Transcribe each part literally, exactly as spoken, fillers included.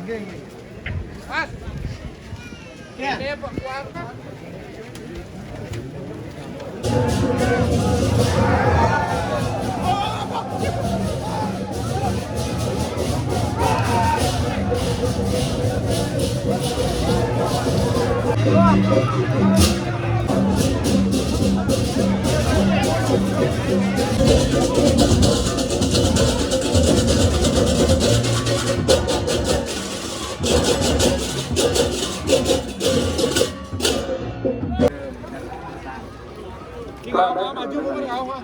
Mas. Ya. Ini apa? Kuartal. Maju mundur, jauh, ah.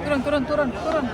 Turun, turun, turun, turun.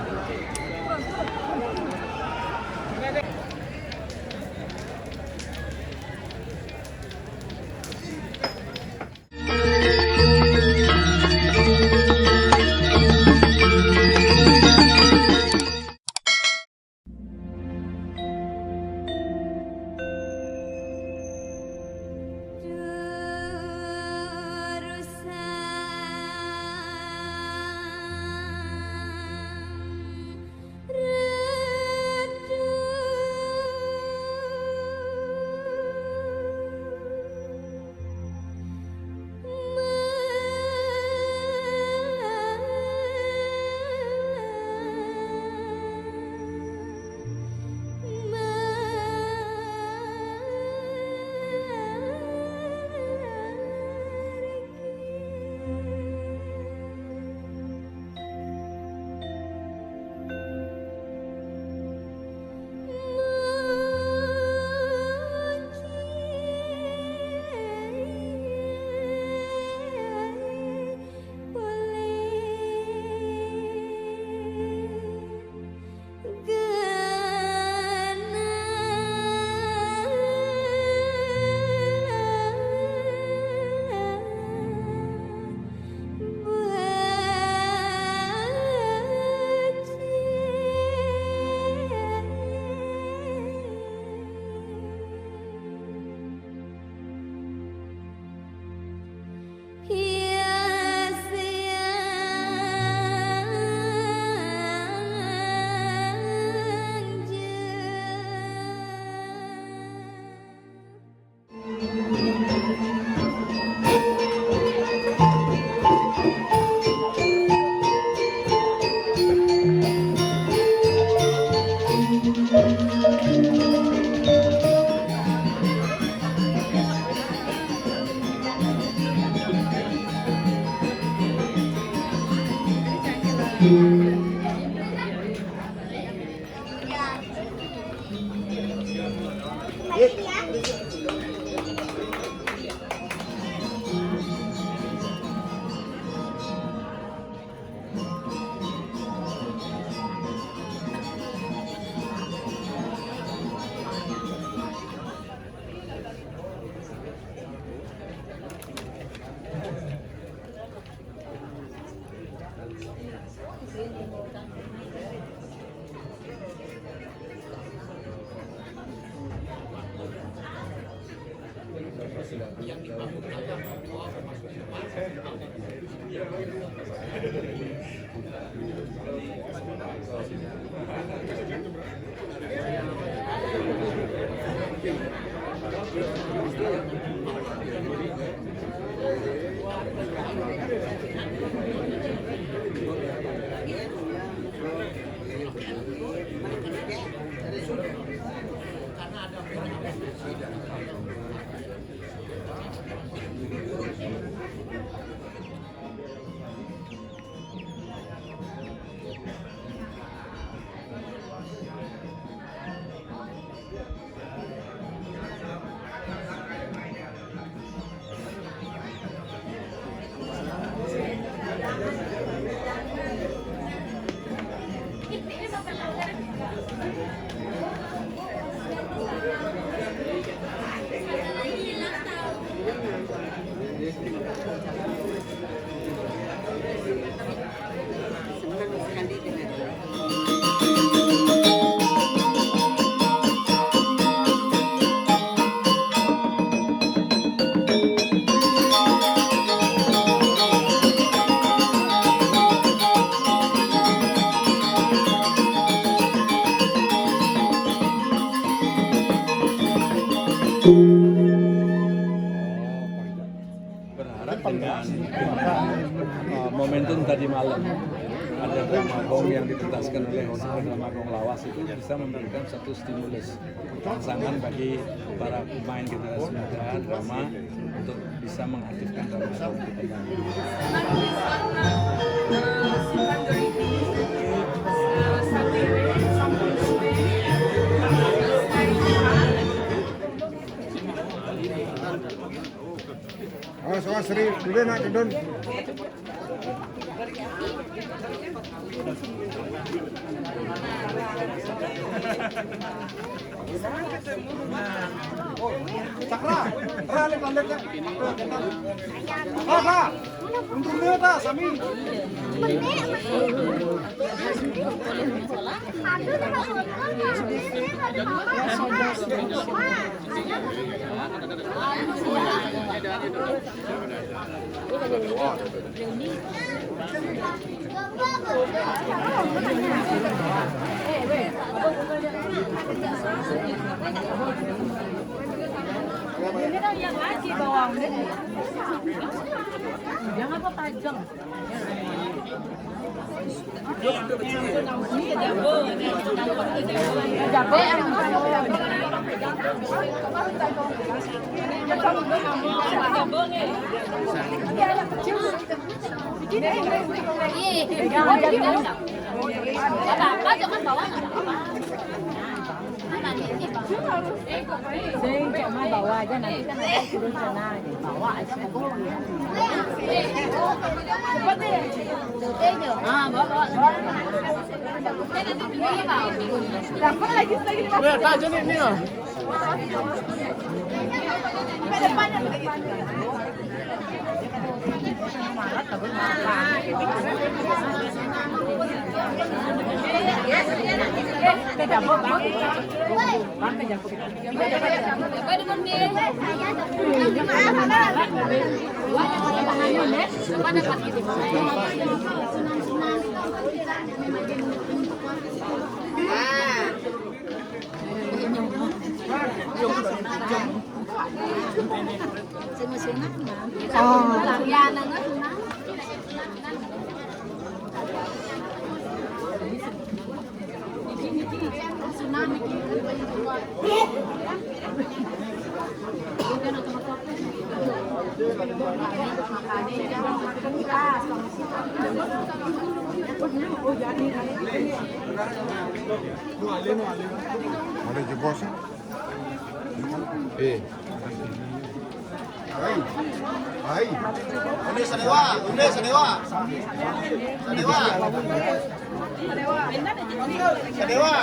Momentum tadi malam ada drama gong yang dipentaskan oleh Oscar, drama gong lawas itu bisa memberikan satu stimulus, rangsangan bagi para pemain generasi muda drama untuk bisa mengaktifkan drama gong. Awas, awas, Sri. Dulu nak, Dun. Cakra, Cakra, lihat, lihat, lihat. Pak, Pak. Untungnya, Pak, Sami. Ini kan yang lagi bawang. Jangan kok tajam. Sing, cuma bawa aja, nanti kan ada turun sana, bawa aja. Ah, bawa, bawa. Dapat lagi, lagi. Lihat aja nih, nih, loh. Boleh jebos, eh? Eh. Hai. Hai. Unde sadewa, unde sadewa. Sadewa. Sadewa.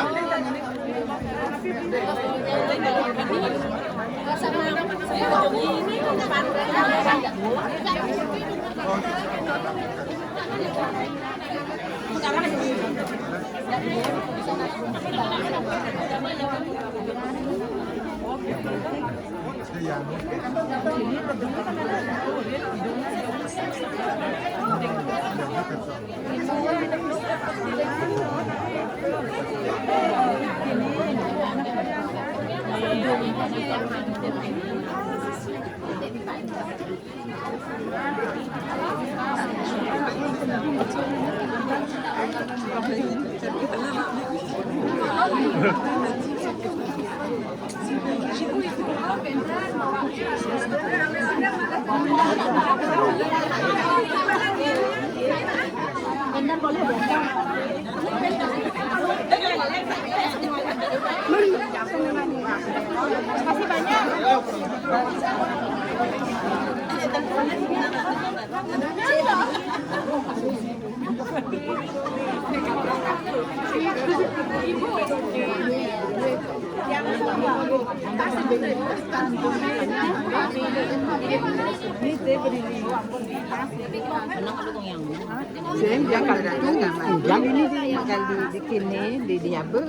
Sing, dia kalau datang nggak main. Yang ini dia yang kalau di, di kini, di, di apa?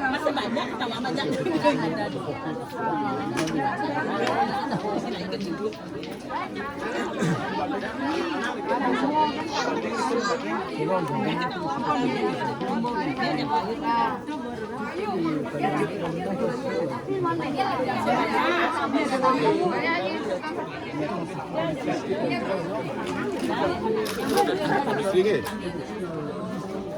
Masih banyak, tambah banyak.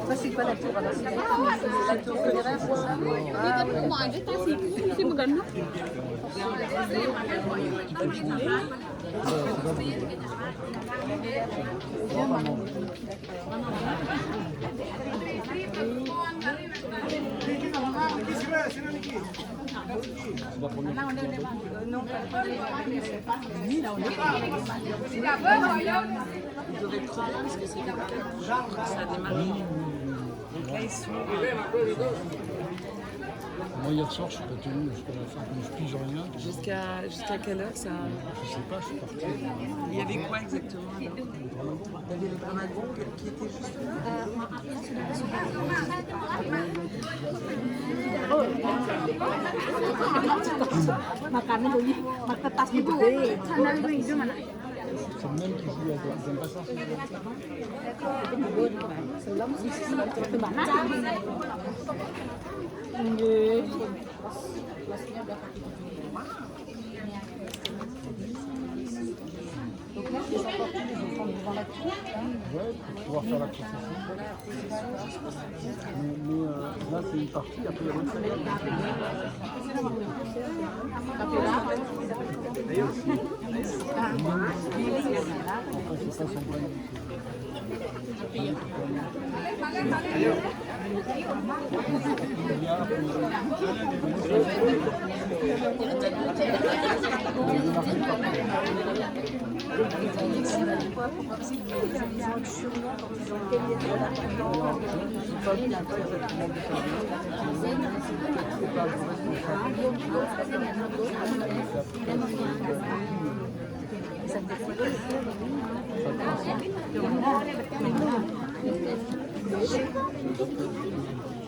Ça, c'est quoi la tour ? Alors, c'est la tour funéraire, c'est ça ? Ah, ouais. Moi, hier soir, je suis pas tenu jusqu'à la fin, comme je pige rien. Jusqu'à jusqu'à quelle heure ça ? Je sais pas, je suis parti. Il y avait quoi exactement alors ? Il y avait le Dramagon qui était juste là. Makanan dulu, makan tas gitu. Sana itu itu mana? C'est le même qui joue à Zambassa. Donc là, c'est encore tous les enfants devant la tour, hein. Ouais, pour pouvoir faire la procession. Mais, mais, euh, là, c'est une partie, après, il y a l'autre. Après, c'est pas son problème.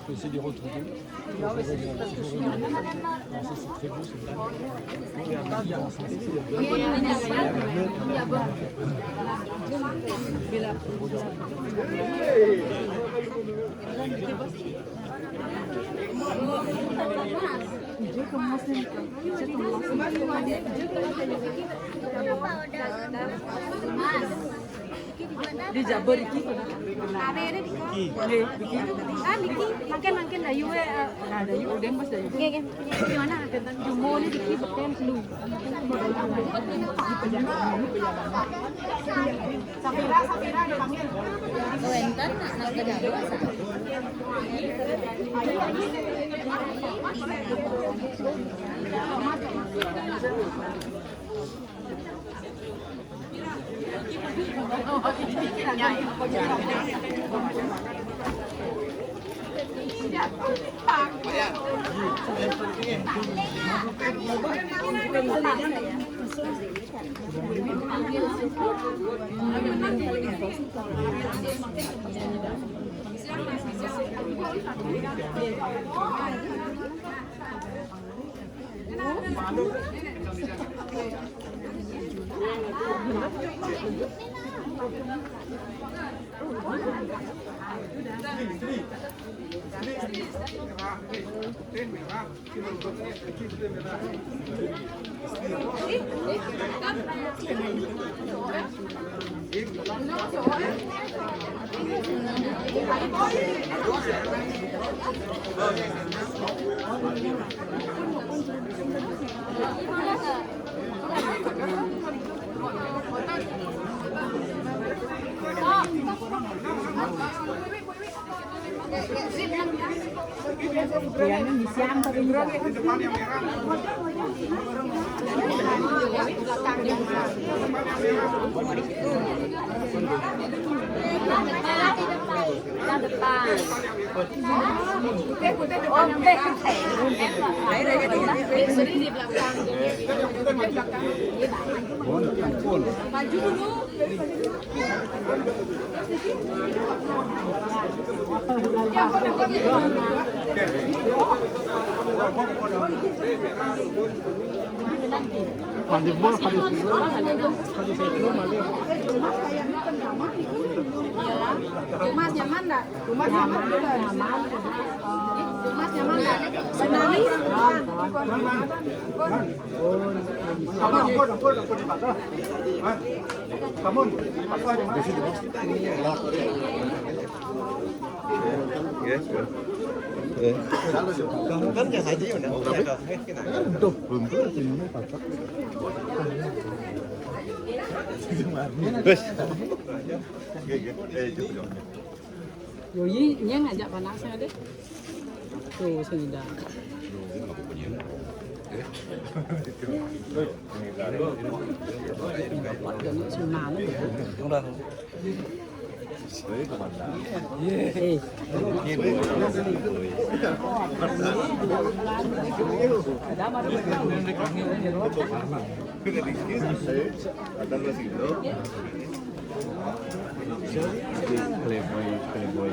Je vais essayer de les retrouver. Non, mais c'est juste parce que sinon, non, ça, c'est très beau, c'est bien. Déjà, bon, Ricky. Ah, Ricky. Ah, Ricky. Makin, makin dah, you, eh, ah, dah, you, udah, Mas, dah, you. Oke, oke. Gimana? Jumbo ni Ricky, betul, lu. Safira, Safira, dipanggil. Oh, entar nak, nak ke dalam. Maju dulu. Mas nyaman nggak? Mas nyaman nggak? Mas nyaman nggak? Senang. Ampun, ampun, ampun, ampun, Mas. Ampun, dipaksa aja, Mas. Yes, yes. Eh. Kan ya saja ya udah. Tuh, belum tuh, ini apa? Terus. Yo, yi, nyeng aja panasnya deh. Tuh, sini dah. Ini sunat. Eh. Playboy, playboy.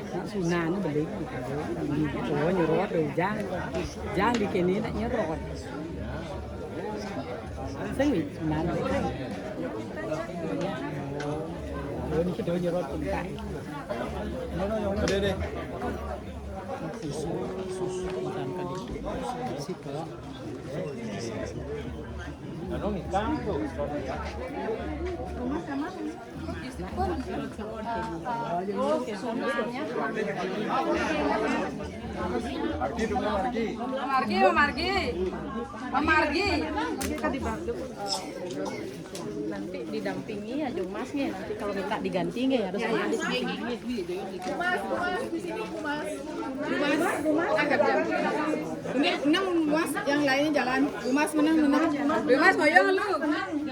Nak sunat ni beli. Oh, nyerot tu. Jangan, jangan bikin ni nak nyerot. Sengit sunat ni. Oh, ni kita nyerot pun tak. Ada deh. Susu, susu, makan kali. Situ. Anu, ikan tu. Margi, Margi. Margi, Margi. Margi. Nanti didampingi ya, Jung Mas nih. Nanti kalau minta diganti nggak ya, harus didampingi. Mas, Mas, di sini, Mas. Mas, Mas, angkat jam. Ini enam Mas, yang lainnya jalan. Mas menang, menang. Mas, mau yang lu.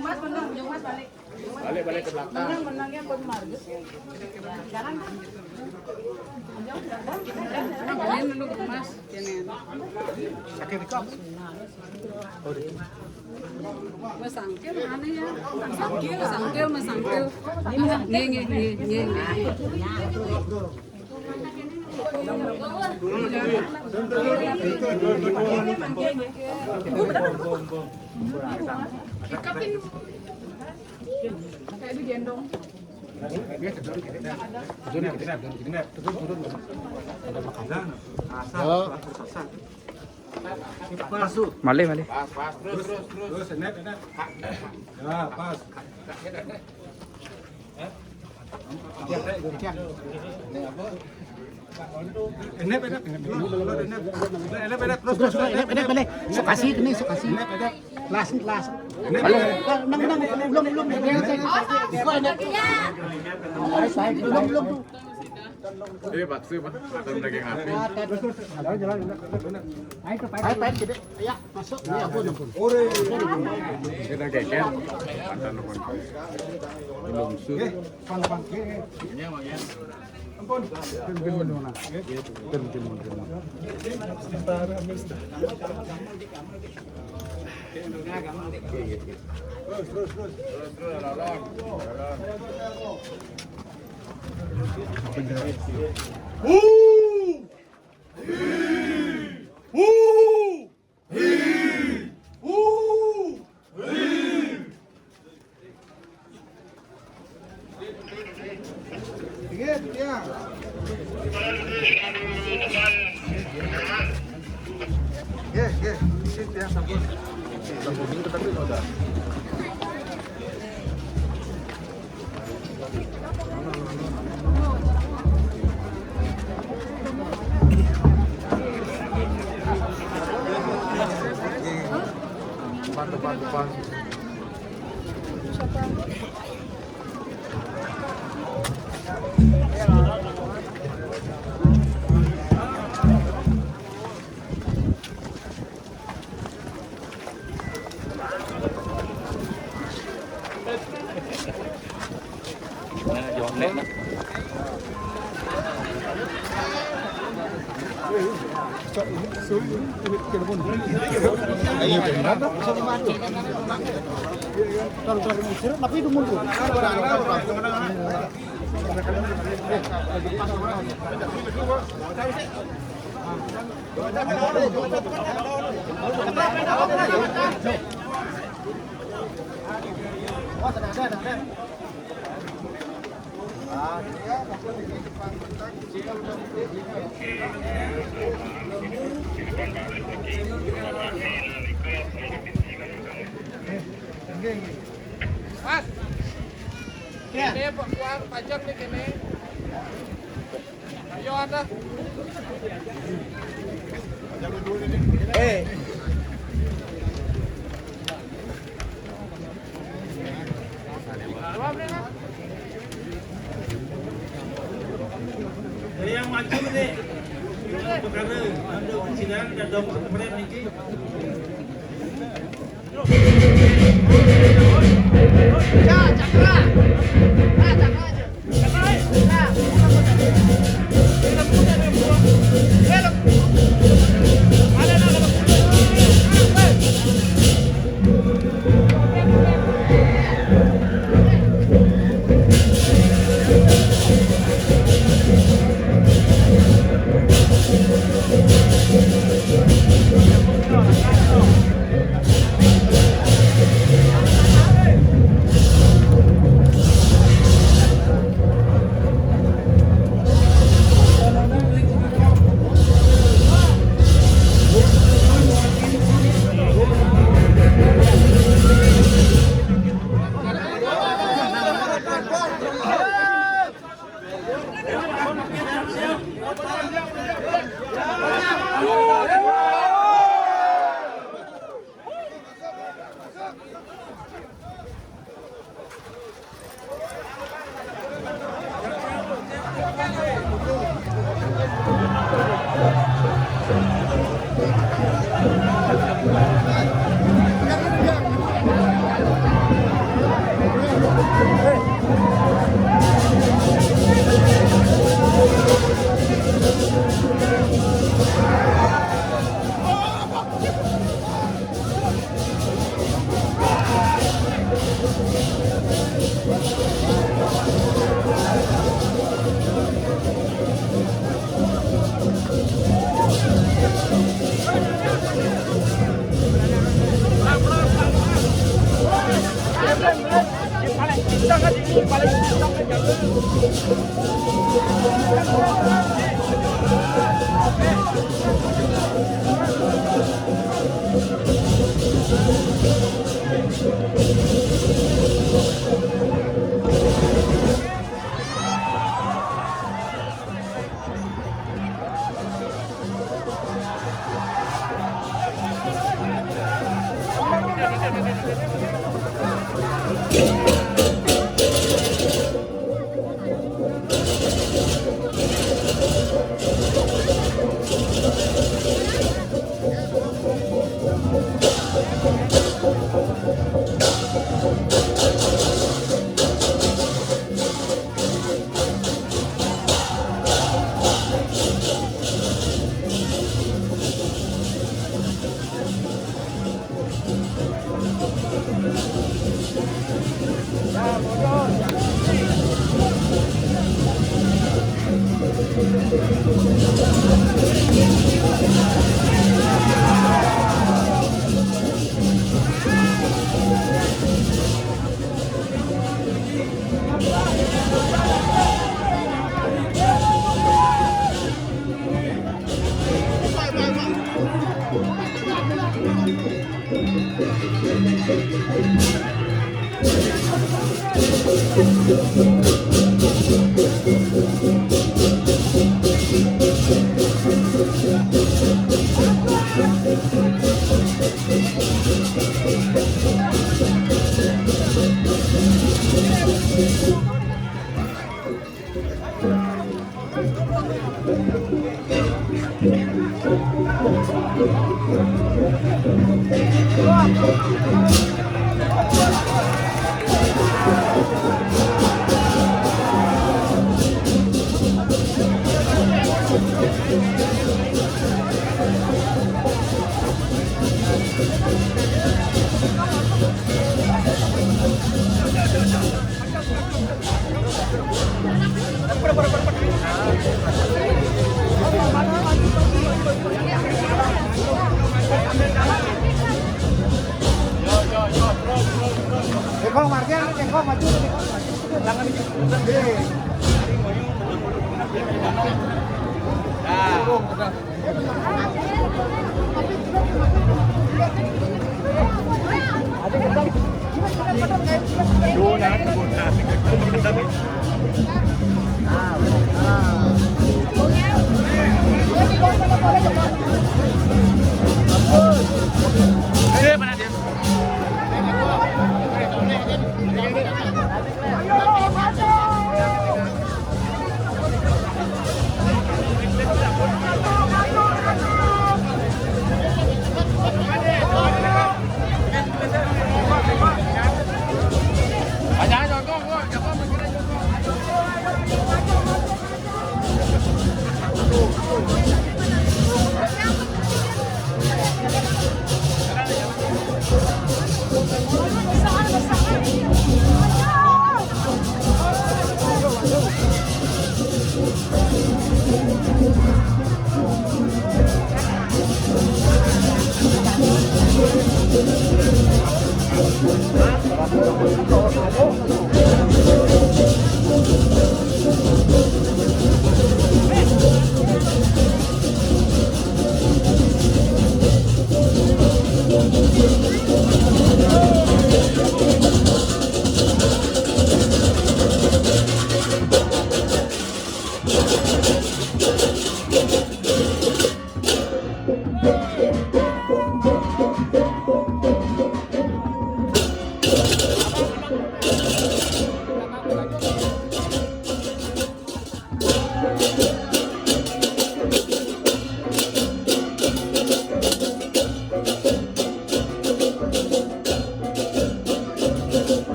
Mas menang, Mas balik. Balik, balik ke belakang. Menang, menang yang buat Margus. Jalan. Ini dulu, Mas. Ini. Sakit kok. Masangkil mana ya? Masangkil, masangkil, masangkil. Nggih, nggih, nggih, nggih. Ikapin. Kayak digendong. Turun, turun. Ada makanan. Asal, asal. Malih, malih. Pas, pas, terus, terus, terus. Terus, enak, enak. Ya, pas. Enak, enak, enak. Terus, terus, terus, enak, enak, enak. Sok kasih, ini sok kasih. Enak, enak. Las, las. Enak, enak. Nang, nang, ulung, ulung. Iko enak. Ulung, ulung tuh. Ini bakso, Pak. Makan daging sapi. Jalan, jalan, jalan. Ayo, Pak. Ayo, Pak, kita, ya, masuk. Ini ampun, ampun. Kita geger. Makan ampun. Belum sur. Oke, pan, pan, oke, oke. Ini, Bang, ya. Ampun. Ampun. Ampun, ampun, ampun. Sementara, Mister. Terus, terus, terus. Terus, terus, lawan. Lawan. Mas. Ini Pak Kuar pajak nih kene. Ayo ada. Eh. Jadi yang maju nih, perkara anda persidangan dan dong seperti ini.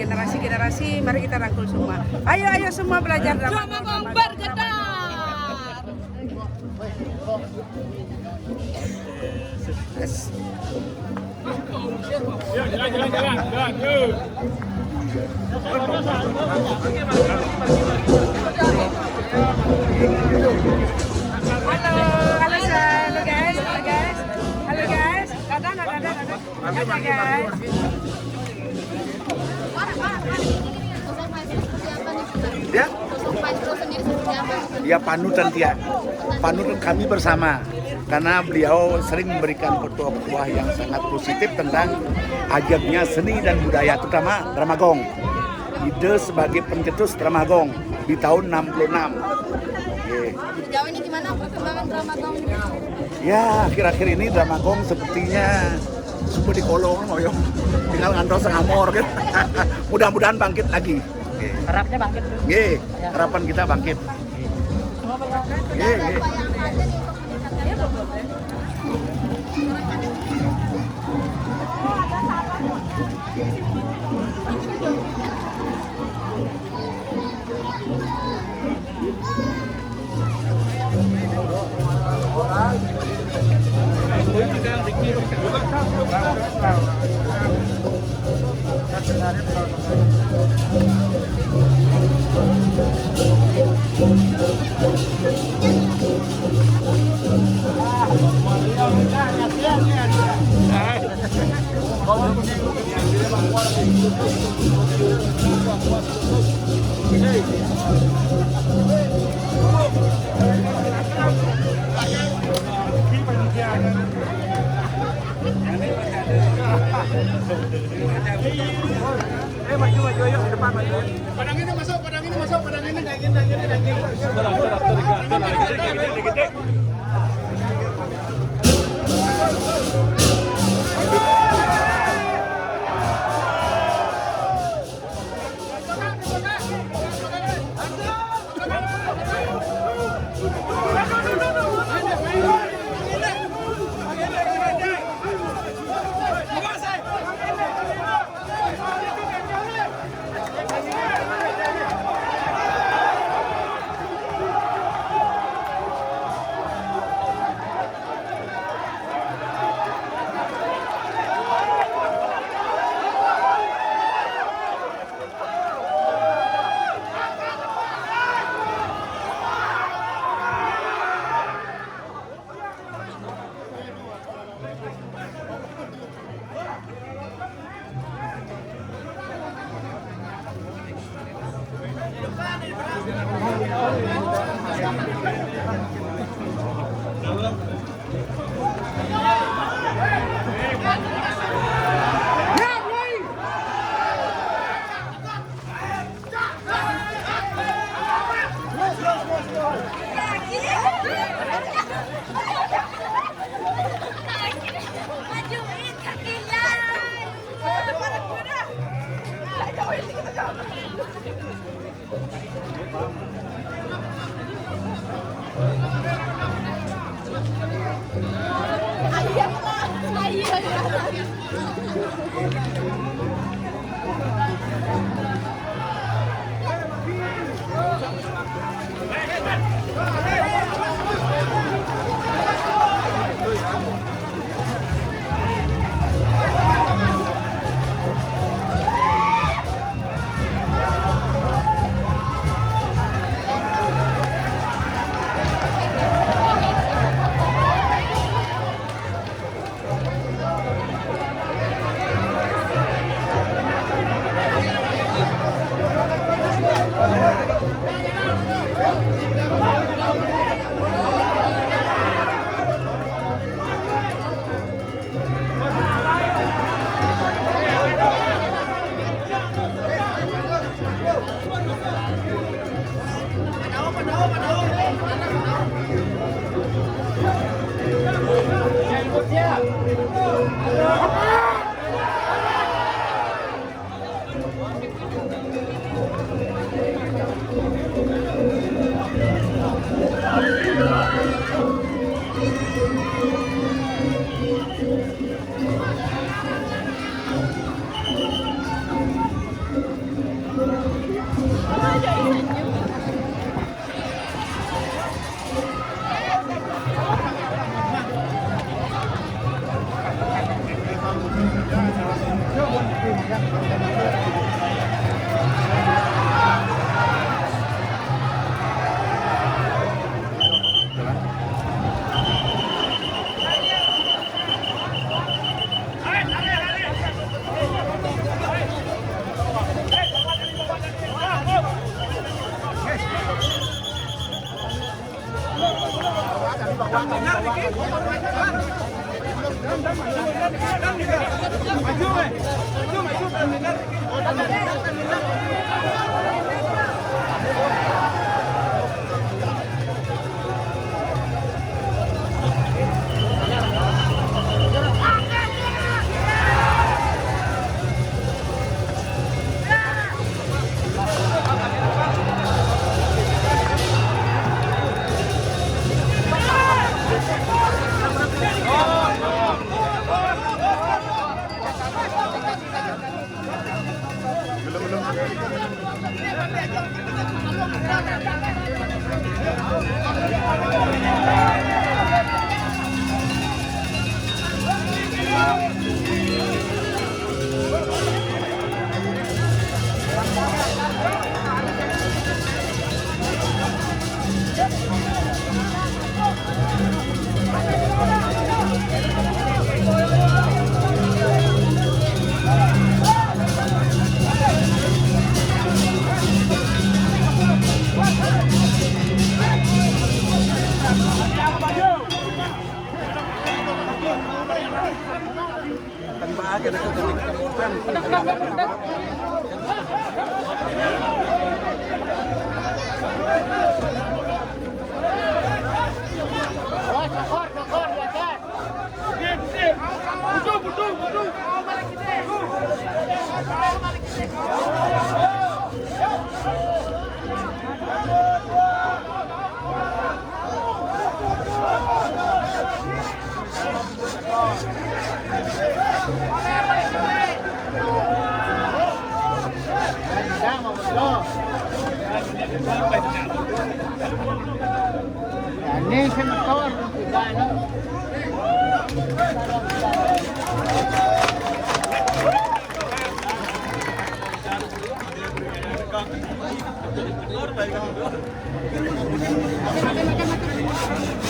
Generasi-generasi, mari kita rangkul semua. Ayo, ayo semua belajar drama. Drama Gong bergetar. Yes. Yuk, jalan, jalan, jalan, jalan, yuk. Halo, halo, halo, guys, halo, guys. Halo, guys. Kadang, kadang, kadang. Halo, guys. Pak, Pak, Pak, ini sosok Pak Hendro seperti apa nih, Pak? Ya? Sosok Pak Hendro sendiri seperti apa nih, Pak? Ya, panutan dia. Panutan kami bersama. Karena beliau sering memberikan petuah-petuah yang sangat positif tentang ajaknya seni dan budaya, terutama drama gong. Ide sebagai pencetus drama gong di tahun enam puluh enam. Oke. Sejauh ini gimana perkembangan drama gong? Ya, akhir-akhir ini drama gong sepertinya semua dikolong, ngoyong. Tinggal ngantos ngamor gitu. Mudah-mudahan bangkit lagi. Oke. Harapnya bangkit tuh. Nggih, ya. Harapan kita bangkit. Nggih, nggih. Eh, maju, maju, ayo ke depan, maju. Padang ini masuk, padang ini masuk, padang ini. Daging, daging, daging.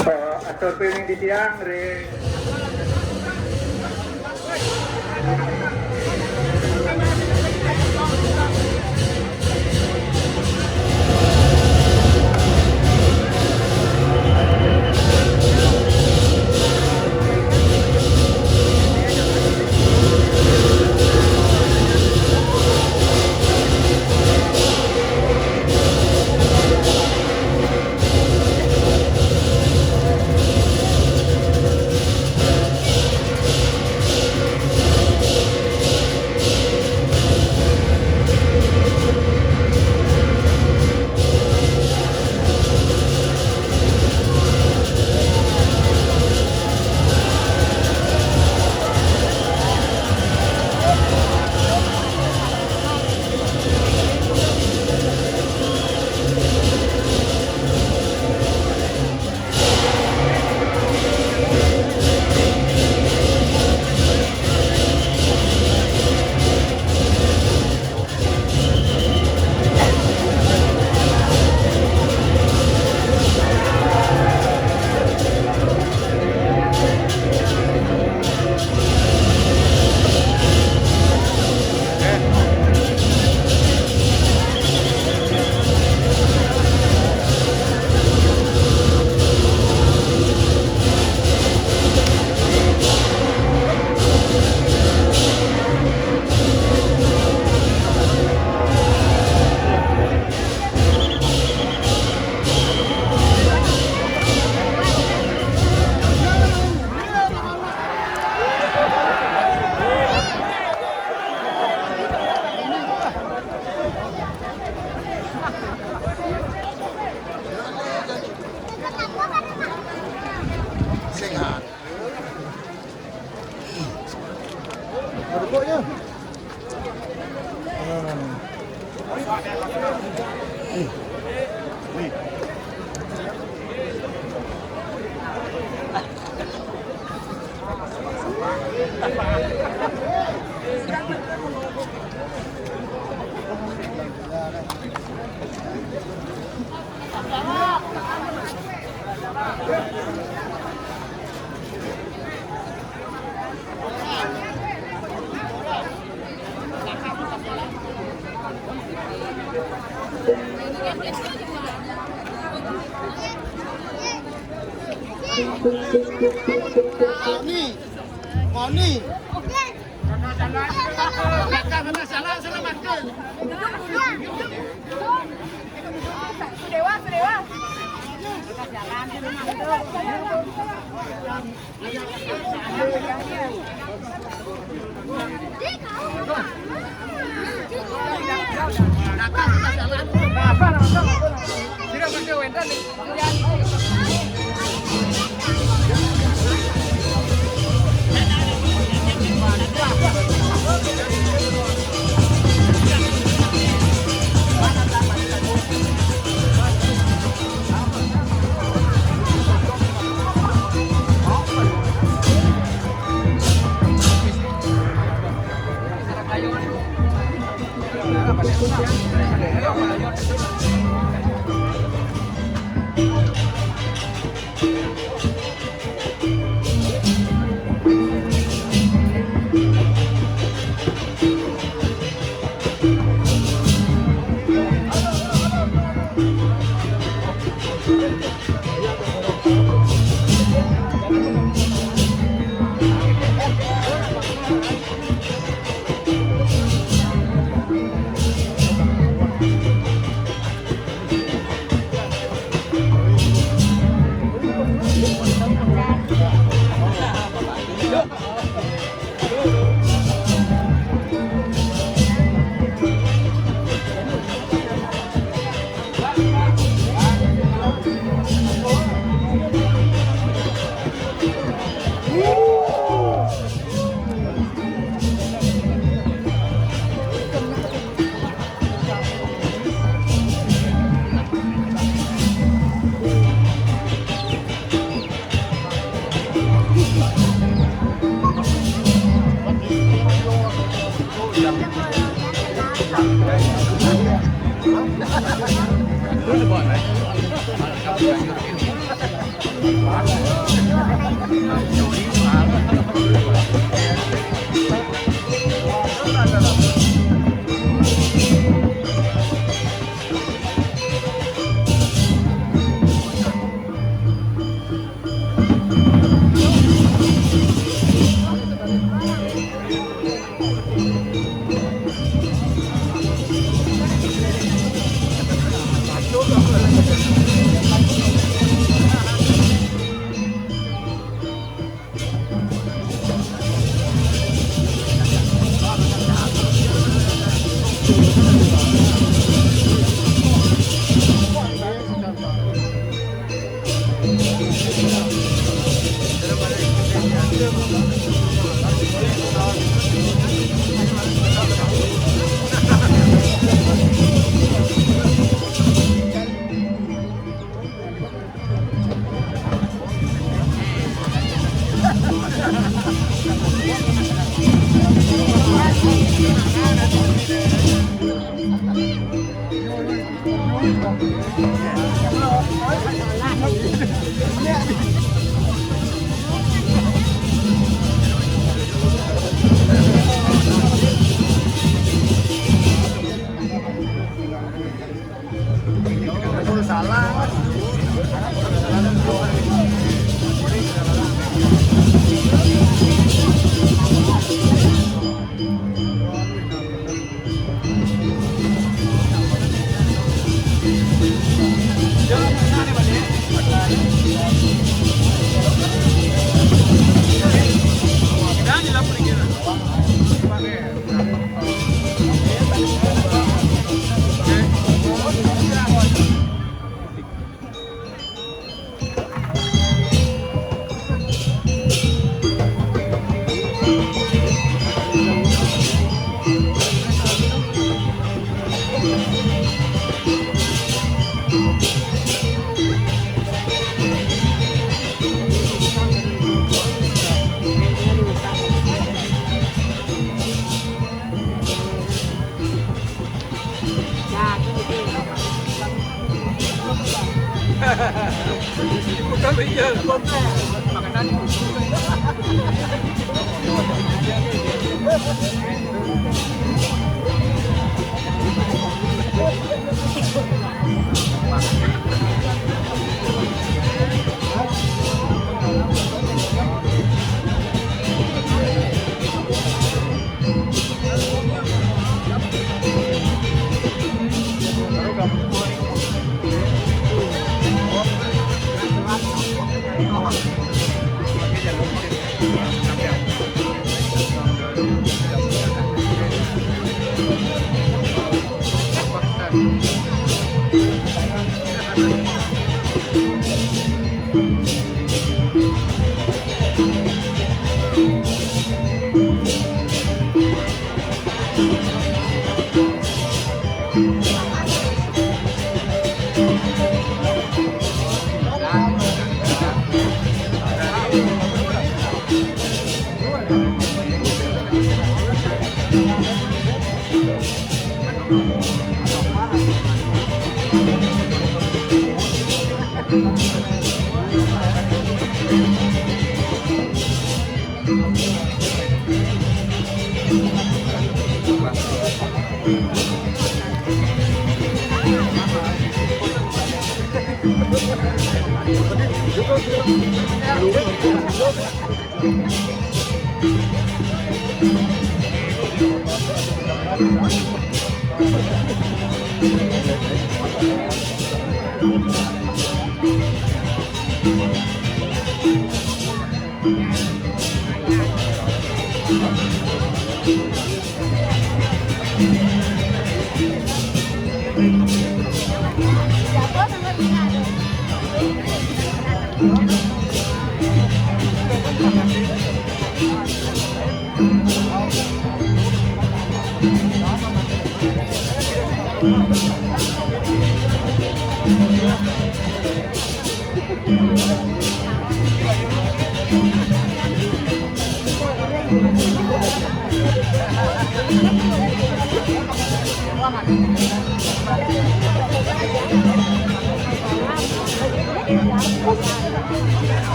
So, atur piring di tiang, Ri. Moni. Moni. Kakak sana salah, salah makan. Sudewa, Sudewa.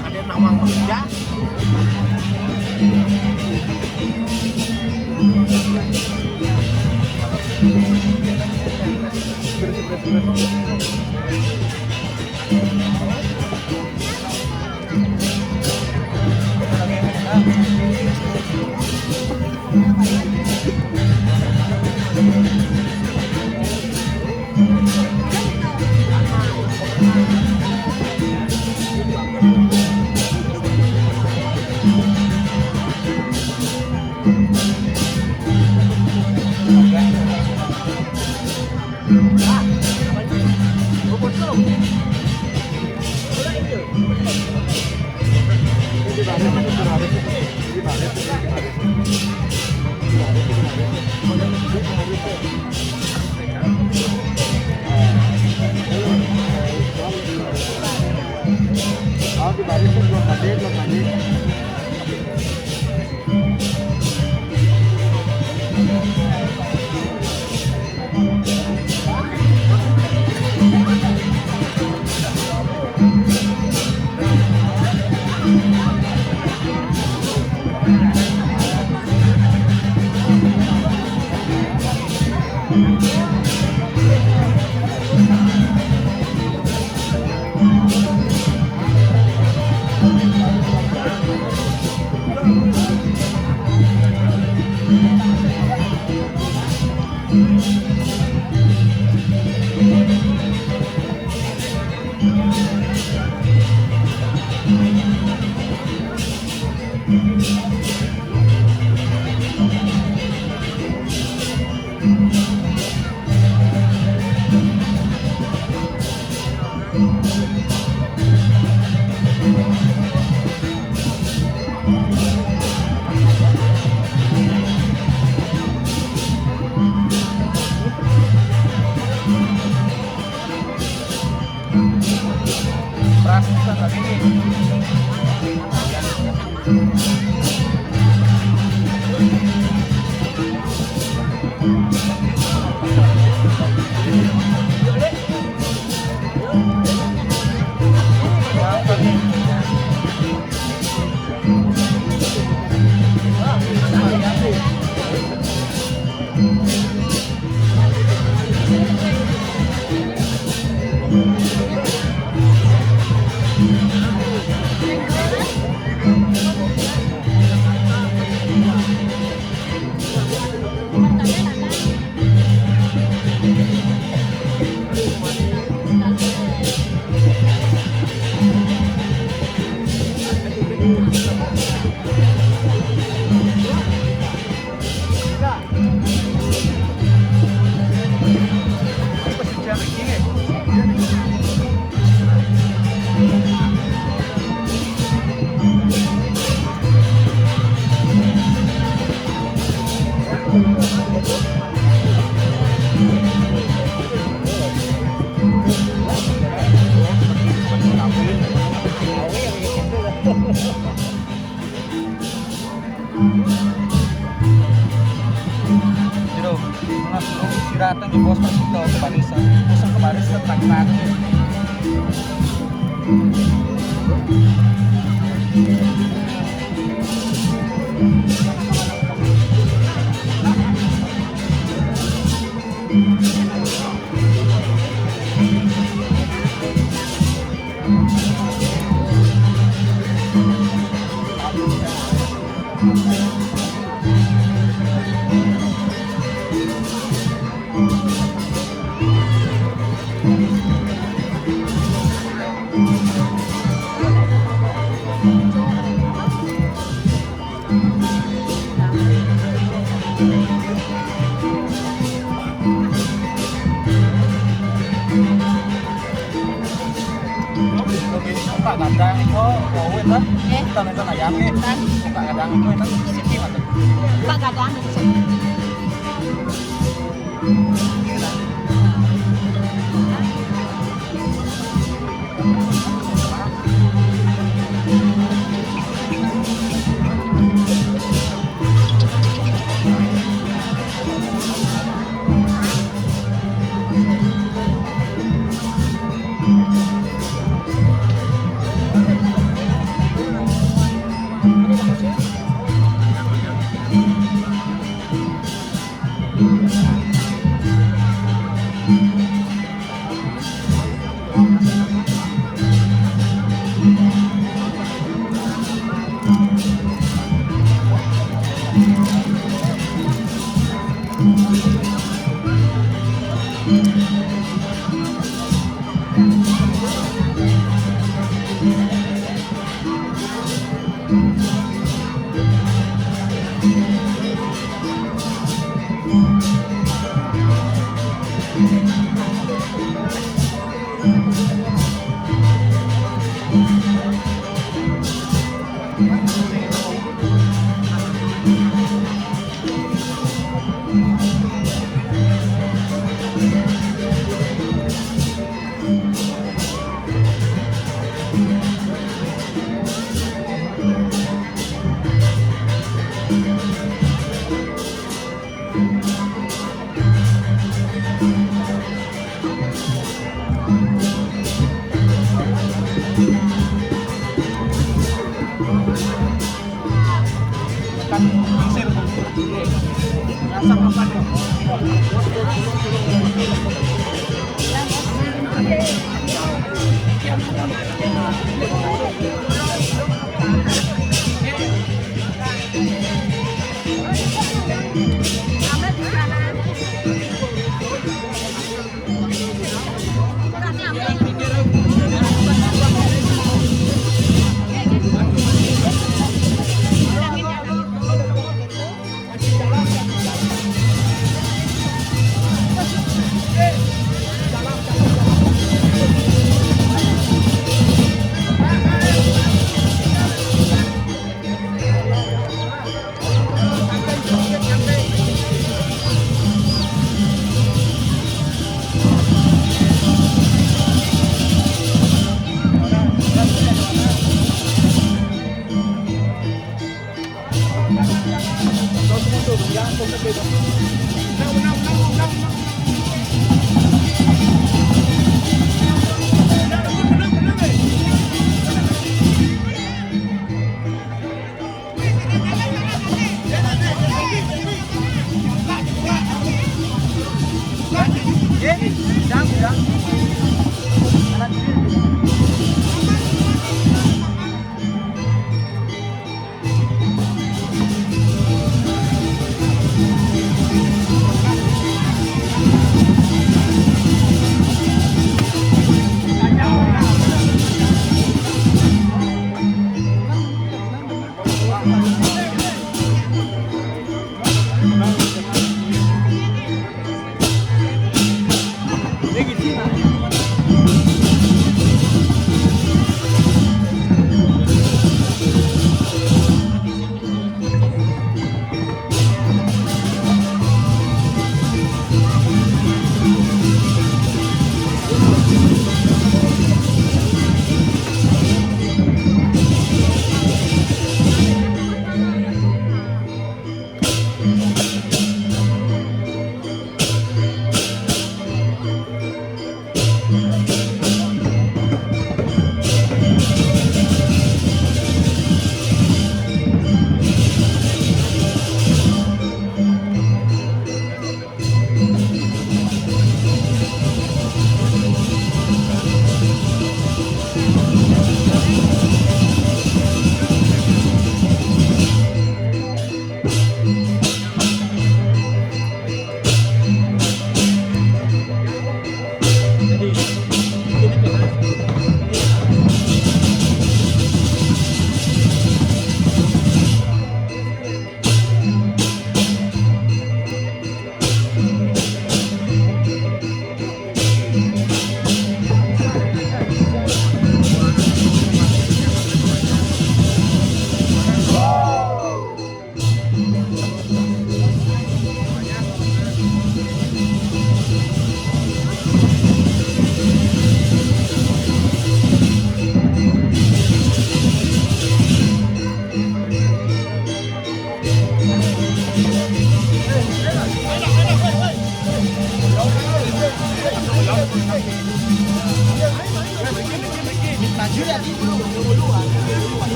Ada nawang kerja. Jero, mas lu sirateng di bos pas kita ke barisan. Bos ke barisan, pagi-pagi. Pak gadang itu, oh, itu, eh, itu, itu ayam nih. Pak gadang itu, itu siki, Pak. Pak gadang itu.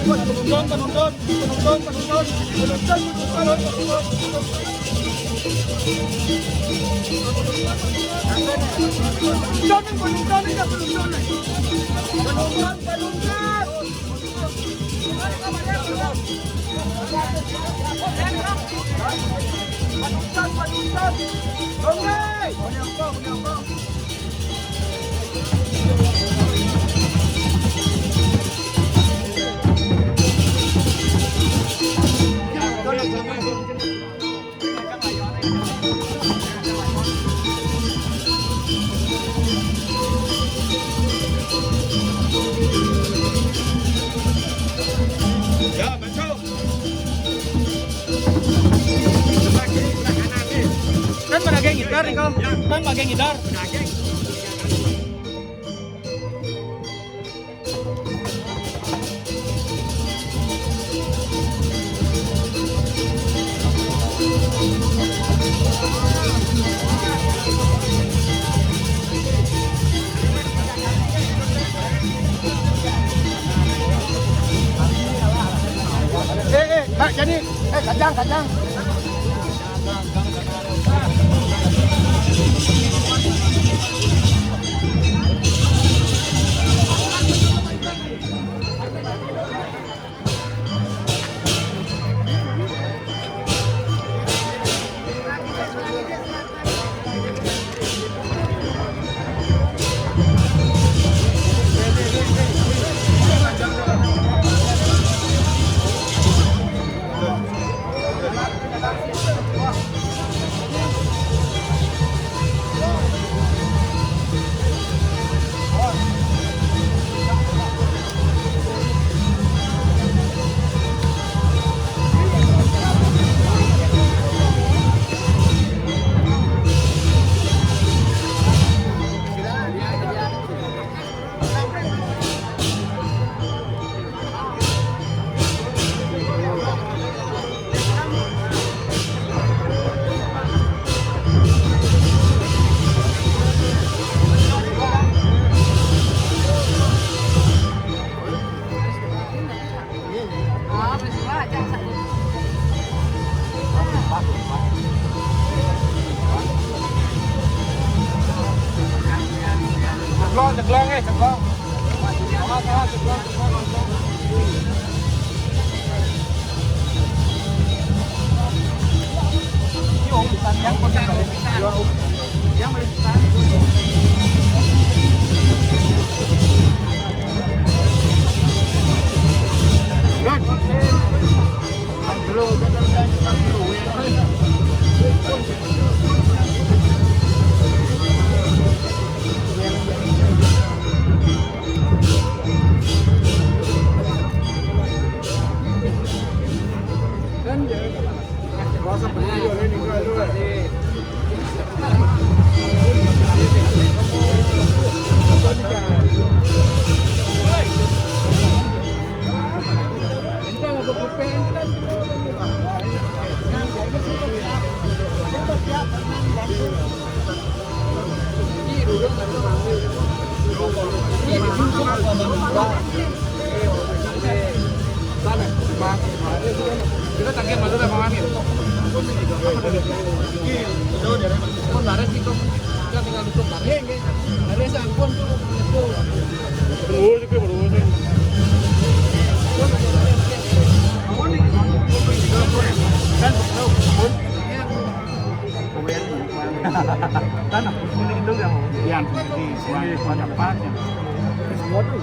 Penonton, penonton, penonton, penonton, penonton, penonton, penonton. Penonton, penonton, penonton. Penonton, penonton. Ya, betul. Sebelah kiri, sebelah kanan ni. Kan mana geng gitar ni kau? Ya. Kan mana geng gitar? Mana geng? Eh, eh, Mak, jadi, eh, kacang, kacang. Ceklong, ceklong, eh, ceklong. Awas, awas, ceklong, ceklong, ceklong. Kita tagih malu dah, Bang Amir. Ampun, ini juga. Apa dulu? Ini, itu dari mana? Ampun, laris itu. Kita tinggal duduk, Bang. Iya, iya. Laris, ampun, tuh. Itu. Terus, itu, terus. Ampun, ini. Kan, ampun. Kan, ampun, ini itu yang. Yang, ini, yang, yang, yang, yang. Semua tuh.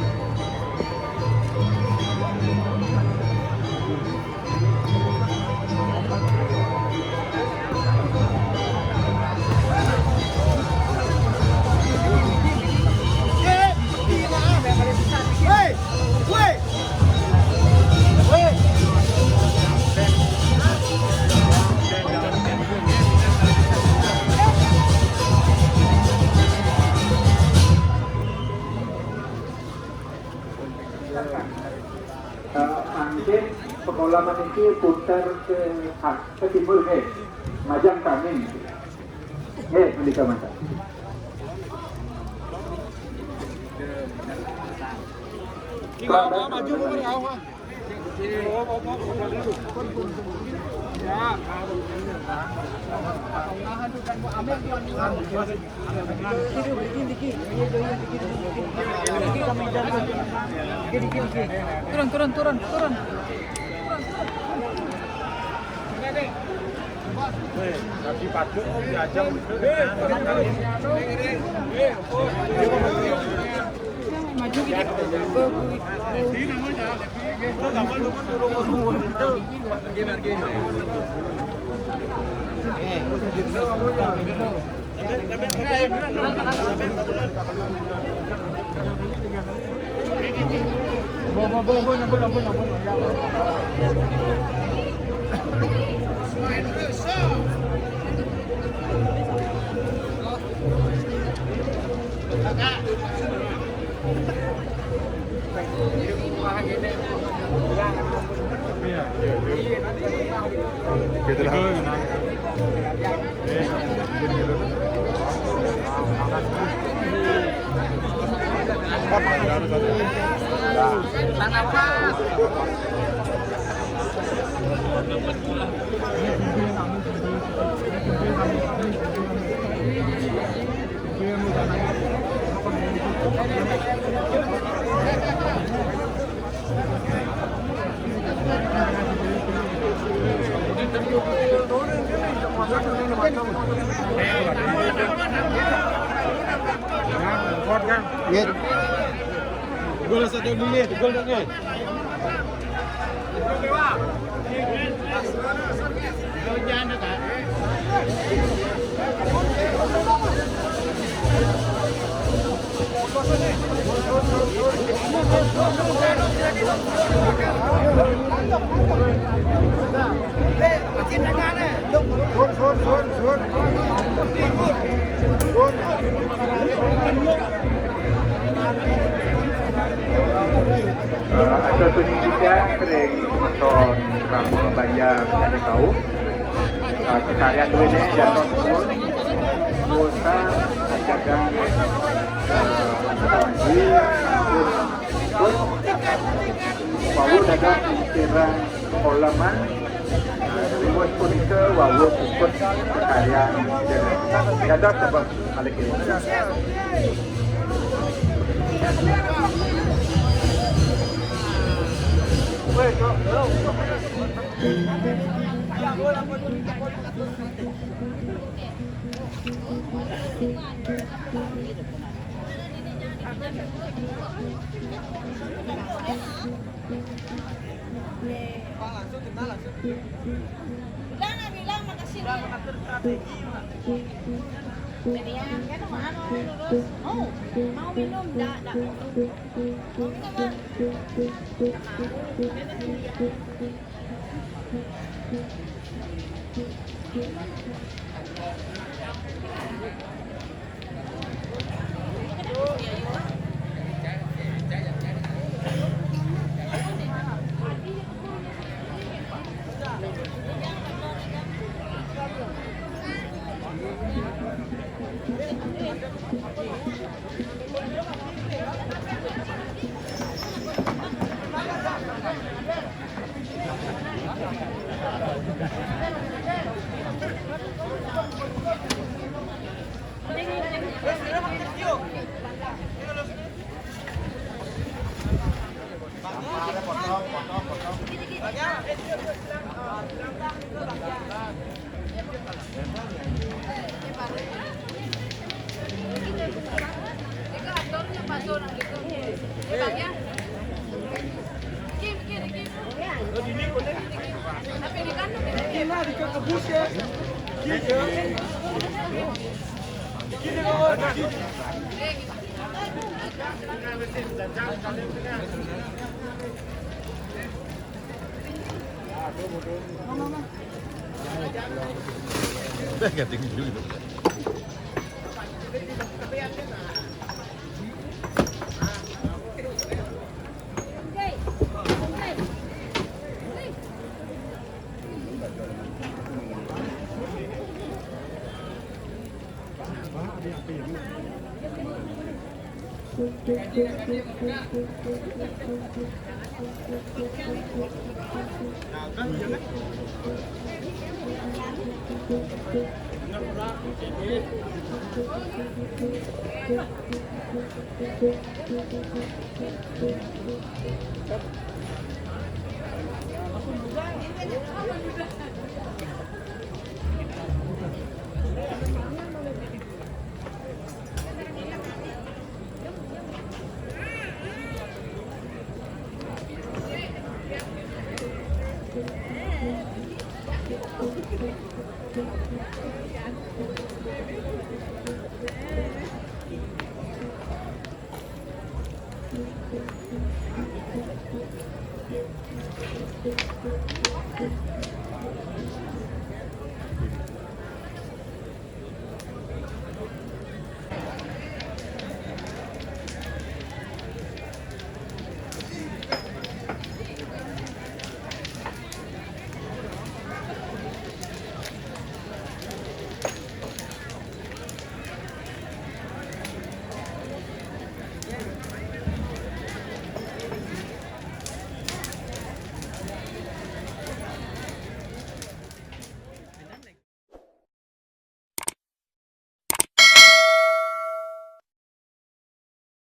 Eh, mangkin pengalaman itu putar ke, ah, ke timur, eh. Majang kami. Eh, menikah mantap. Tiga, maju, maju, maju. Turun, turun, turun, turun. Maju gitu. Gol satu dulu, gol dong, eh. Eh, ada pendidikan sering menonton kamu banyak dari kau. Eh, keseharian dunia jatuh turun, kuota ajakan, eh, lagi, terus, terus, mau dagang pikiran olaman, eh, reward furniture, wawo, puput, keseharian, jatuh sebab balik ini. Bilang, bilang, makasih. Udah, dia. Makasih strategi, Mak. Jadi, ya, kan, mau, anu, lurus. Oh, mau minum? Nggak, nggak minum. Mau minum, Mak? Nggak mau. Dia udah sendirian.